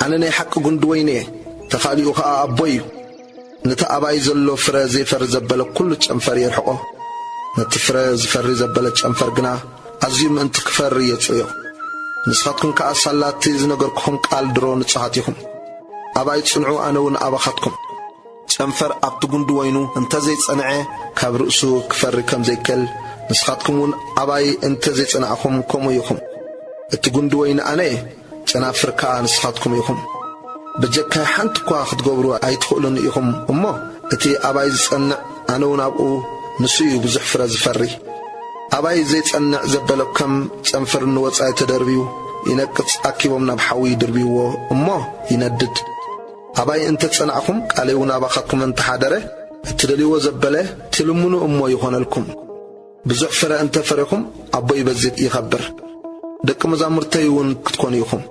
ኣነ ናይ ሓቂ ጉንዲ ወይኒ እየ፣ ተኻሊኡ ኸኣ ኣቦይ እዩ። ነቲ ኣባይ ዘሎ ፍረ ዘይፈሪ ዘበለ ኩሉ ጨንፈር የርሕቖ። ነቲ ፍረ ዝፈሪ ዘበለ ጨንፈር ግና ኣዝዩ ምእንቲ ክፈሪ የጽርዮ። ንስኻትኩም ከኣ ሳላቲ ዝነገርኩኹም ቃል ድሮ ንጹሃት ኢኹም። ኣባይ ጽንዑ፣ ኣነ እውን ኣባኻትኩም። ጨንፈር ኣብቲ ጉንዲ ወይኑ እንተ ዘይጸንዐ፣ ካብ ርእሱ ክፈሪ ከም ዘይክእል፣ ንስኻትኩም እውን ኣባይ እንተ ዘይጸናዕኹም ከምኡ ኢኹም። እቲ ጉንዲ ወይኒ ኣነ እየ፣ ጨናፍር ከኣ ንስኻትኩም ኢኹም። ብጀካይ ሓንቲ እኳ ክትገብሩ ኣይትኽእሉን ኢኹም እሞ፣ እቲ ኣባይ ዝጸንዕ፣ ኣነ እውን ኣብኡ፣ ንሱ እዩ ብዙሕ ፍረ ዝፈሪ። ኣባይ ዘይጸንዕ ዘበለ ከም ጨንፈር ንወጻኢ ተደርብዩ ይነቅጽ፣ ኣኪቦም ናብ ሓዊ ይድርብይዎ እሞ ይነድድ። ኣባይ እንተ ጸናዕኹም፣ ቃለይ እውን ኣባኻትኩም እንተ ሓደረ፣ እትደልይዎ ዘበለ ትልምኑ እሞ ይኾነልኩም። ብዙሕ ፍረ እንተ ፈሬኹም፣ ኣቦይ በዚ ይኸብር። ደቂ መዛሙርተይ እውን ክትኮኑ ኢኹም።